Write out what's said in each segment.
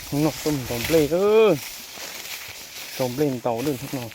Hnub no tuaj mus ntaus nplej, sau nplej ntaus lawm hnub no.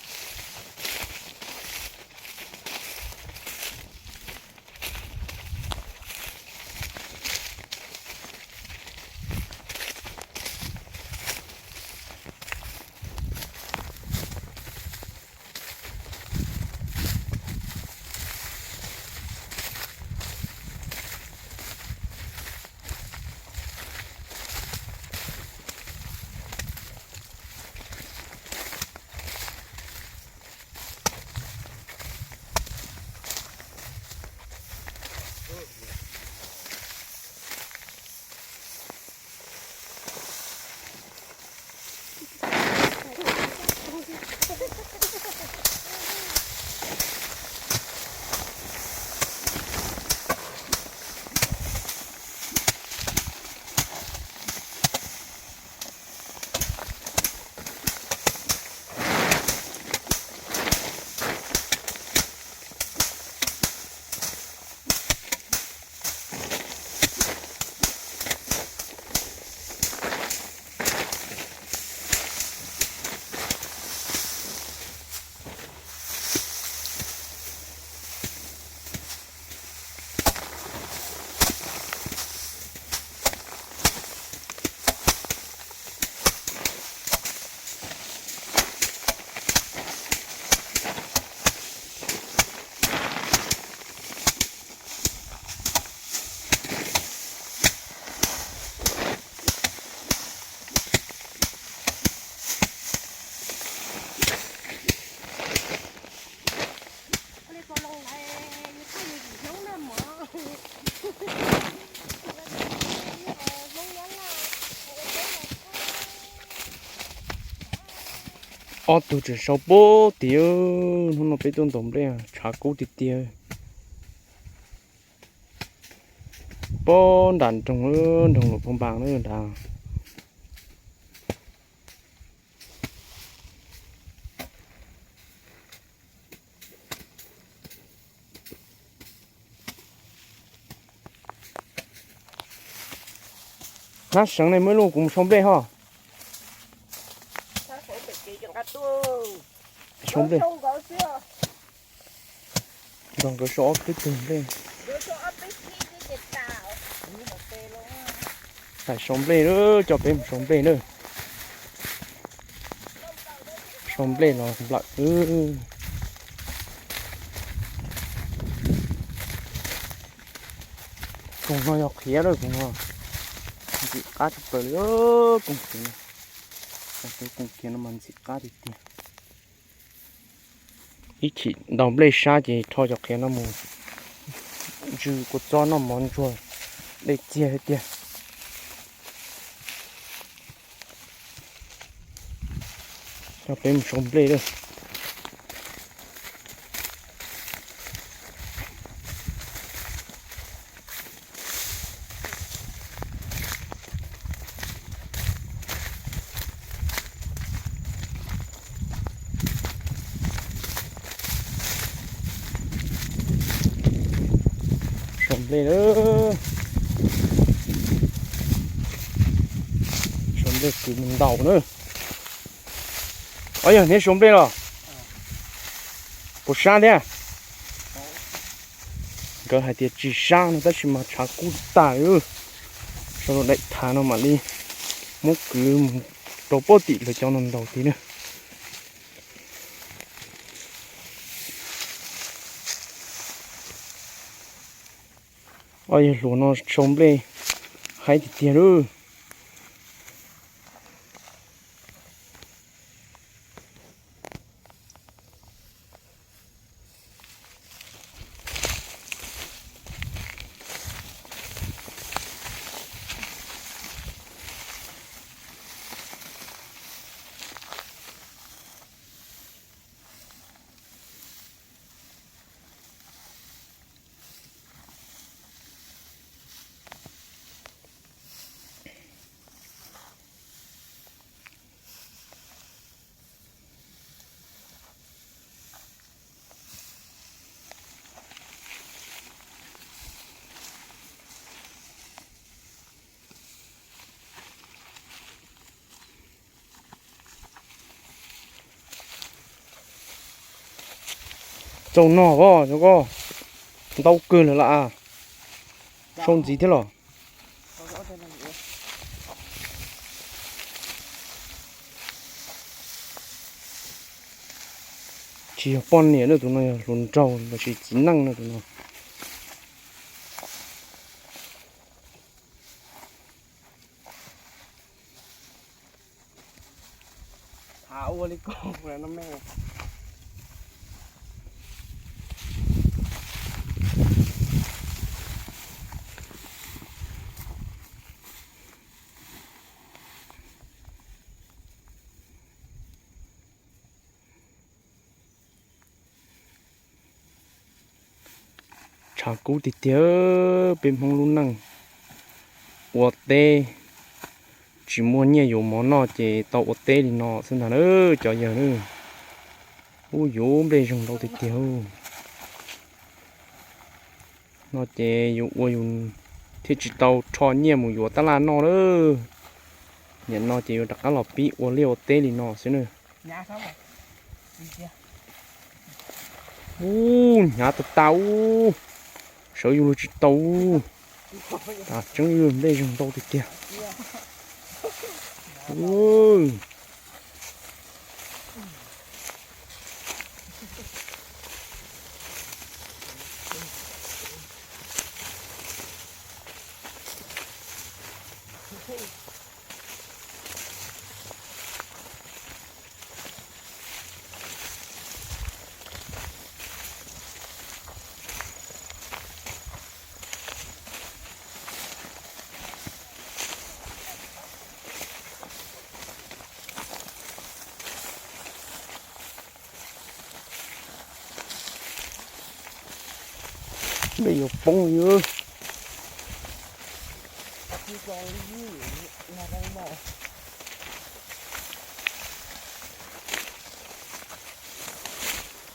Ob tug tseem sau puag tim, hnub no peb tuaj ntaus nplej tshav kub tiag tiag. Puag nram nroog, nroog Luam Phoo Npas na nrad. Hnab seev ne muaj ib lub kuv mus sau nplej ho. Sau nplej. Nrog nkawd sau ob peb tug nplej. Thaij sau nplej lawm, coj peb mus sau nplej na. Sau nplej los nplawm. Koog no yog qhiav lawm, koog no ntxim qab tshaj plaws li. Koog kiag no, koog kiag no mas ntxim qab tiag tiag. Ib chim ntaus nplej sab ces rho cov qhiav no mus ntsw kua txob noj mov ntsuag dej txiag tiag tiag. Coj peb mus sau nplej lawm. Sau nplej lawm. Sau nplej kwv mus ntaus na. Ob, yog neb sau nplej los? Puas sab thiab? Nkawd hais tias tsis sab no tab sis mas tshav kub tag li. Sau rau daim thav no mam li muab kwv mus rau puag tim lawv cov no ntaus tid na. Ob, yawg hluas no sau nplej haib tiag tiag lawm. Txaus no os, ntau kawg lawm las. Sau ntxiv thiab los? Tsis yog poj niam na, tus no yog hluas nraug lossis txiv neej na tus no. Tshav kub tiag tiag, peb Hmoob lub neej ua teb, tsis muaj nyiaj yuav mov noj ces tau ua teb li no xwb ntag na cov yawg na. Ub, yuav nplej zeeg ntau tiag tiag. No ces yus ua yus thiaj tsis tau rho nyiaj mus yuav tab laj noj lawm. Nim no ces yuav rov qab los pib ua liaj ua teb li no xwb na. Ub, hnyav tas tas ub, sawv yuav luag tsis tau ub. Tas tseeb, nplej zeeg ntau tiag tiag. Nplej yuav poob li.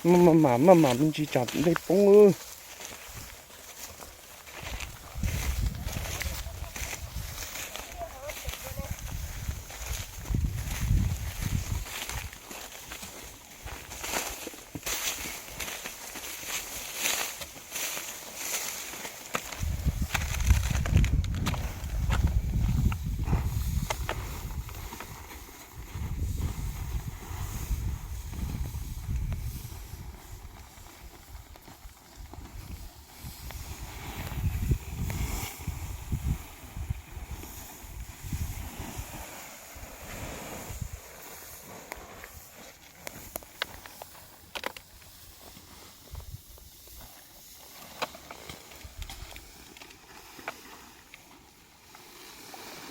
Maj mam, maj mam me ntsis tsam nplej poob.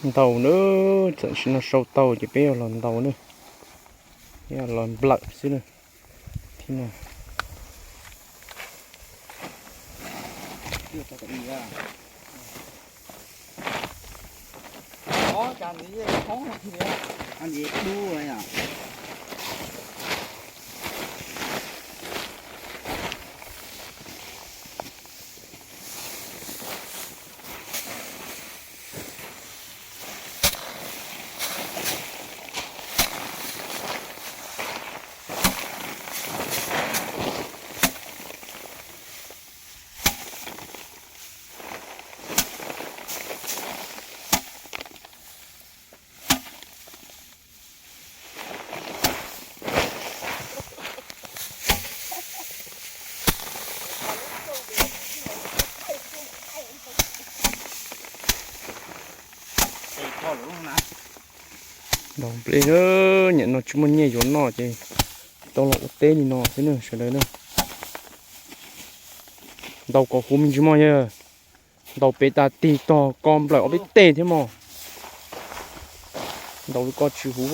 Ntaus na, tam sim no sau tau ces peb yuav los ntaus na, los nplawm xwb na. Thib no. Ntaus nplej na, nim no tsis muaj nyiaj yuav noj ces tau los ua teb li no xwb na sawv daws na. Ntaus kom huv me ntsis mog yawg. Ntaus pem tas tig tog ko nplawm ob peb teg thiab mog. Ntaus li ko tsis huv.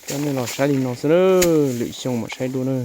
Coj nej los saib li no xwb na, lwm xyoo mam saib dua na.